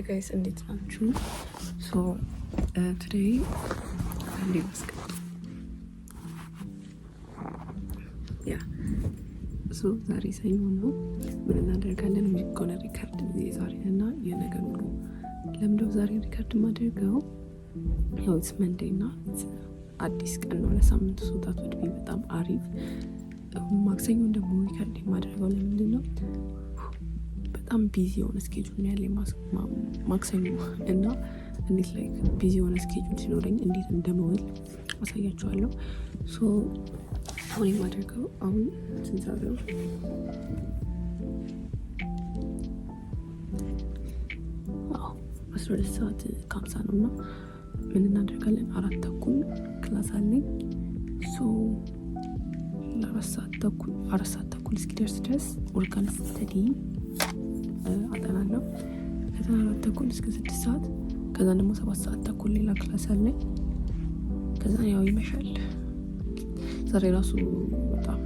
Hi guys፣ እንዴት ናችሁ? So today አንዴ ማስቀምጡ፣ yeah፣ so ዛሬ ሰኞ ነው። ምን እናደርጋለን? Gonna record የዛሬን እና የነገን ውሎ። ለምንድነው ዛሬ record ማደርገው? ያው it's Monday እና አዲስ ቀን ነው ለሳምንቱ፣ so that would be በጣም አሪፍ። ማክሰኞን ደግሞ record የማደርገው ለምንድን ነው? በጣም busy የሆነ schedule ነው ያለኝ ማክሰኞ እና እንዴት like busy የሆነ schedule ሲኖረኝ እንዴት እንደምውል አሳያችኋለሁ። So አሁን የማደርገው፣ አሁን ስንት ሰዓት ነው? አዎ፣ 12 ሰዓት ከ50 ነው እና ምን እናደርጋለን? 4:30 class አለኝ። So ለ4 ሰዓት ተኩል፣ 4 ሰዓት ተኩል እስኪደርስ ድረስ we're gonna study፣ አጠናለሁ። ከዛ 4:30 እስከ 6 ሰዓት፣ ከዛ ደግሞ 7 ሰዓት ተኩል ሌላ class አለኝ። ከዛ ያው ይመሻል። ዛሬ ራሱ በጣም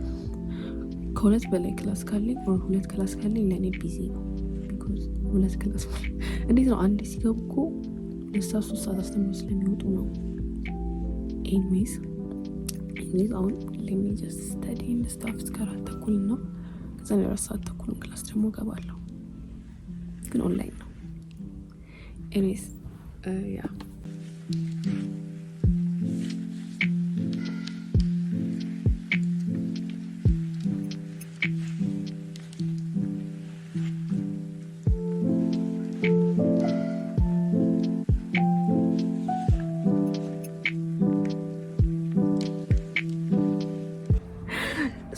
ከሁለት በላይ class ካለኝ or ሁለት class ካለኝ ለእኔ busy ነው። Because ሁለት class እንዴት ነው? አንዴ ሲገቡ እኮ 2 ሰዓት፣ 3 ሰዓት አስተምሮ ስለሚወጡ ነው። Anyways፣ አሁን let me just study and stuff እስከ 4:30 ነው። ከዛ የ4 ሰዓት ተኩል class ደግሞ እገባለሁ፣ ግን ኦንላይን ነው። Anyways, yeah፣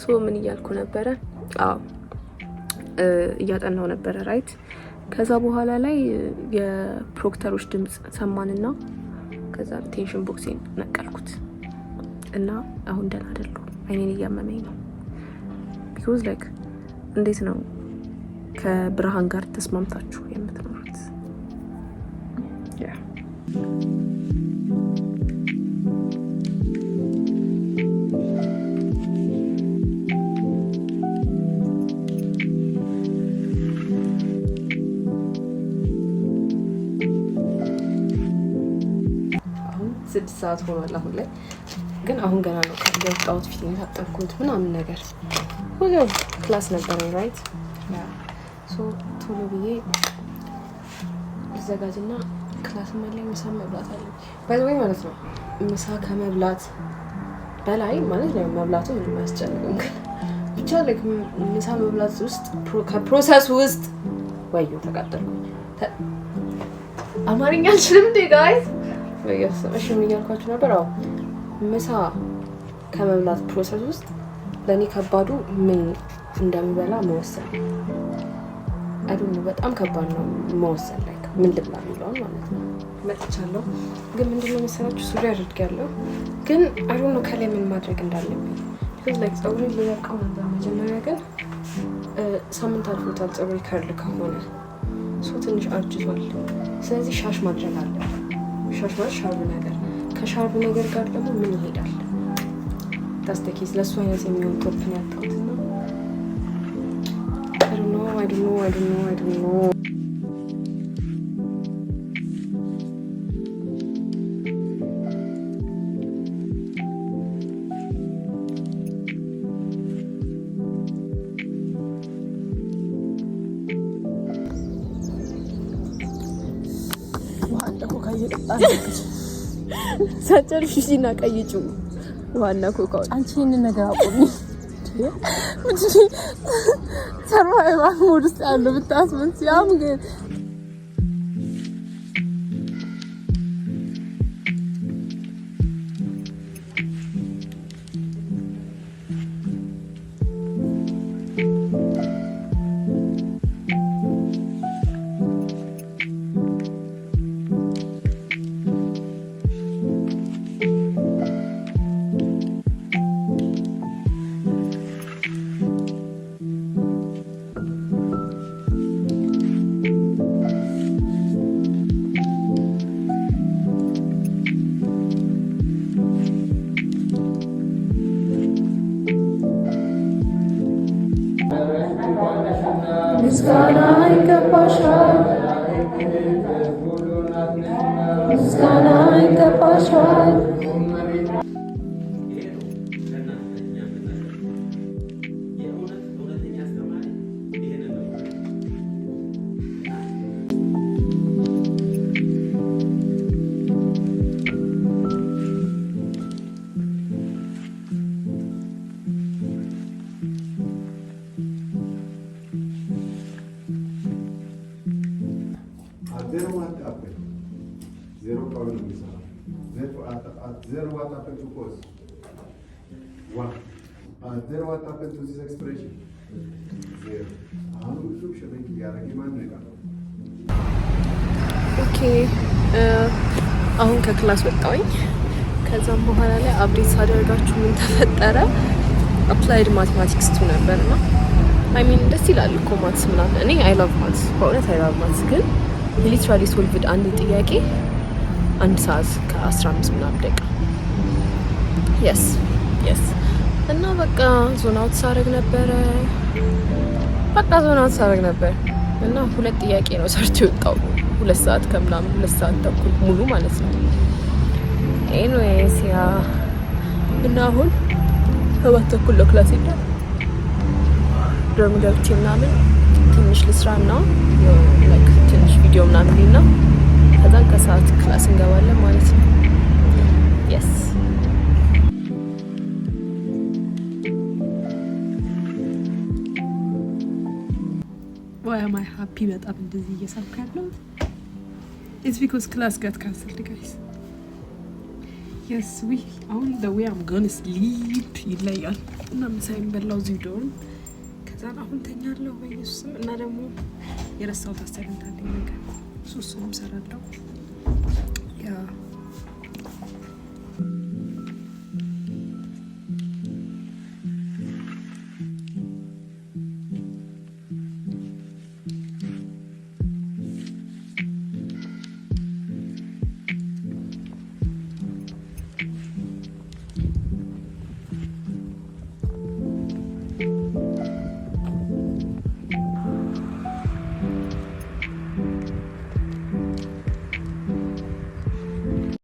so ምን እያልኩ ነበረ? አዎ፣ እያጠናው ነበረ፣ right? ከዛ በኋላ ላይ የ proctor ኦች ድምፅ ሰማንና ከዛ tension box ኤን ነቀልኩት እና አሁን ደህና አይደለሁም። አይኔን እያመመኝ ነው። Because like እንዴት ነው ከብርሃን ጋር ተስማምታችሁ የምትኖሩት? Yeah። አሁን 6 ሰዓት ሆኗል። አሁን ላይ ግን አሁን ገና ነው የወጣሁት፣ ፊት የታጠብኩት ምናምን ነገር። ያው class ነበረኝ፣ right? So ቶሎ ብዬ ልዘጋጅና class አለኝ፣ ምሳ መብላት አለኝ። By the way ማለት ነው፣ ምሳ ከመብላት በላይ ማለት ነው፣ መብላቱ ምንም አያስጨንቅም፣ ግን ብቻ like ምሳ መብላት ውስጥ ከ process ውስጥ፣ ወዮ ተቃጠልኩ። አማርኛ አልችልም እንዴ guys? እሺ፣ ምን እያልኳችሁ ነበር? አዎ፣ ምሳ ከመብላት process ውስጥ ለእኔ ከባዱ ምን እንደምበላ መወሰን። I don't know፣ በጣም ከባድ ነው መወሰን፣ like ምን ልብላ የሚለውን ማለት ነው። መጥቻለሁ፣ ግን ምንድነው መሰላችሁ፣ ሱሪ አድርጌያለሁ፣ ግን I don't know ከላይ ምን ማድረግ እንዳለብኝ። Because like ፀጉሬን ልለቀው ነበር መጀመሪያ፣ ግን ሳምንት አልፎታል ፀጉሬ curl ከሆነ፣ so ትንሽ አርጅቷል። ስለዚህ ሻሽ ማድረግ አለብን። ሻሽ ማለት ሻርብ ነገር፣ ከሻርብ ነገር ጋር ደግሞ ምን ይሄዳል? That's the case። ለእሱ አይነት የሚሆን top ነው ያጣሁት እና I don't know, I don't know, I don't know, I don't know። ውሃ እንደ ኮካ እየጠጣ ሳጨርሽ እና ቀይጩ ውሃና ኮካውን። አንቺ ይህንን ነገር አቆሚ። Survival mode ውስጥ ያለው ብታስመስያም ግን። ምስጋና ይገባሻል። ምስጋና ይገባሻል። ይሄ ነው ለእናንተ እኛ የምናደርገው። የእውነት እውነተኛ አስተማሪ ይሄንን ነው። At zero what happened? Zero power ነው የሚሰራው። Therefore, at zero what happened to cos? One. At zero what happened to this expression? Zero. አሁን ሁሉም shrink እያደረገ ማን ነው የቀረው? Okay፣ አሁን ከ class ወጣሁኝ። ከዛም በኋላ ላይ update ሳደርጋችሁ ምን ተፈጠረ? Applied mathematics 2 ነበር እና I mean ደስ ይላል እኮ maths ምናምን። እኔ I love maths፣ በእውነት I love maths። ግን literally solved አንድ ጥያቄ 1 ሰዓት ከ15 ምናምን ደቂቃ። Yes፣ እና በቃ zone out ሳረግ ነበረ። በቃ zone out ሳረግ ነበር እና ሁለት ጥያቄ ነው ሰርቶ የወጣው 2 ሰዓት ከምናምን፣ 2 ሰዓት ተኩል ሙሉ ማለት ነው። Anyways, yeah፣ እና አሁን 7:30 ነው class ይላል። Dorm ገብቼ ምናምን ትንሽ ልስራ እና like ትንሽ ቪዲዮ ምናምን እና ከዛን ከሰዓት class እንገባለን ማለት ነው። Yes. Why am I happy በጣም እንደዚህ እየሳኩ ያለሁት? It's because class got cancelled, guys. Yes, we አሁን the way I'm gonna sleep ይለያል። እና ምሳዬን በላው እዚሁ dorm። ከዛን አሁን ተኛለሁ በኢየሱስም። እና ደግሞ የረሳሁት assignment አለኝ ነገር፣ እሱንም ሰራለሁ።